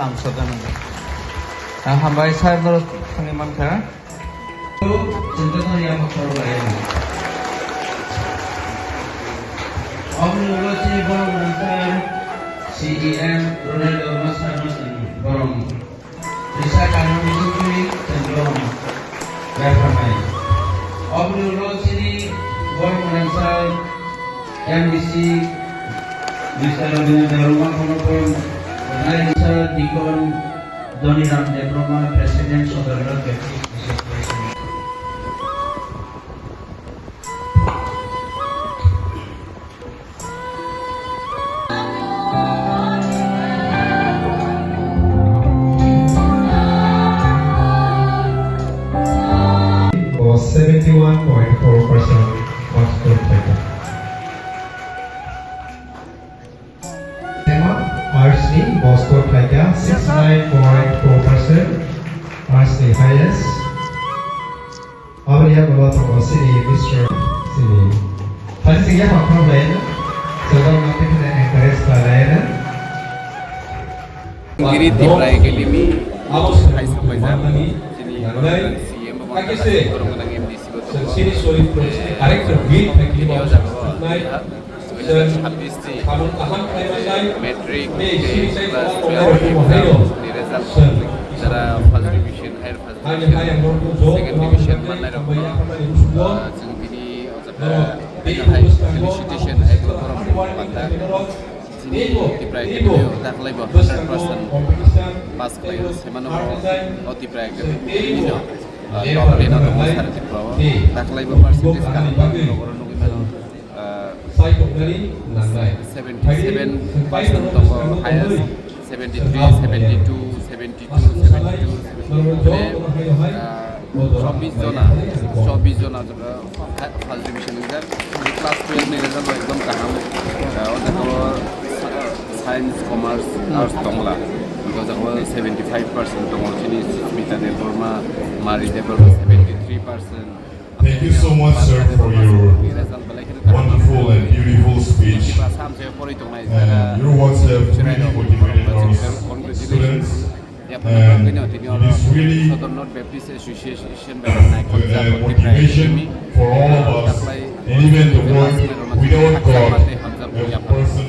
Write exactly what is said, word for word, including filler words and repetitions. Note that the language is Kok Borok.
Ang soda nang. Ah, hambai sir, no thangwi mankha. Chwng jotono yaphang khorok lai. Oboni ulo chini borok rwngkha C E M Ronaldo Masar Masani borom. Risa kaham bisingtwi chwng borom yapharnai. Oboni ulo chini borok rwngkha M D C Mister Rabindra Debbarma, Honorable Mister Deacon Dhoniram Debbarma, President, Sodorghat Baptist Association. Seventy-one point four percent pass khaikha. Tema arts ni bo score khaikha sixty-nine point four percent, arts ni highest. Aboni yagulo tongo chini Mister chini. Phaising ya pakhor layana, chwng no encourage khlaiyana. Giri Tipra Academy hai sapaijak chini C M bo manjak, borok gwnang M D C bo tongo. Chini sorry, correction, beat, Matric, class twelve exam ni result, jara first division, higher first division, second division mannai rok no, ah, chwng tini o jaga hai felicitation hai khe borok panda. Chini Tipra Academy o dakhwlai bo hundred percent pass khlaio, semano bo o Tipra Academy no, ah, top ten o tongo sara Tripura o. Dakhwlai bo percentage kaham tongo, oro nugwi mano. Ah, seventy seven percent tongo highest, seventy three, seventy two, seventy two, seventy two, mane, ah, chobbish jona, chobbish jona jora first division wngjak. Class twelve ni result bo ekdom kaham. Ah, o jaga o science, commerce, arts tongla. O jaga o seventy five percent tongo chini Susmita Debbarma, Mari Debbarma seventy three percent. Thank you so much, sir, for your wonderful and beautiful speech. And your words have really motivated our students. And it is really, uh, motivation for all of us. And even the world without God, a person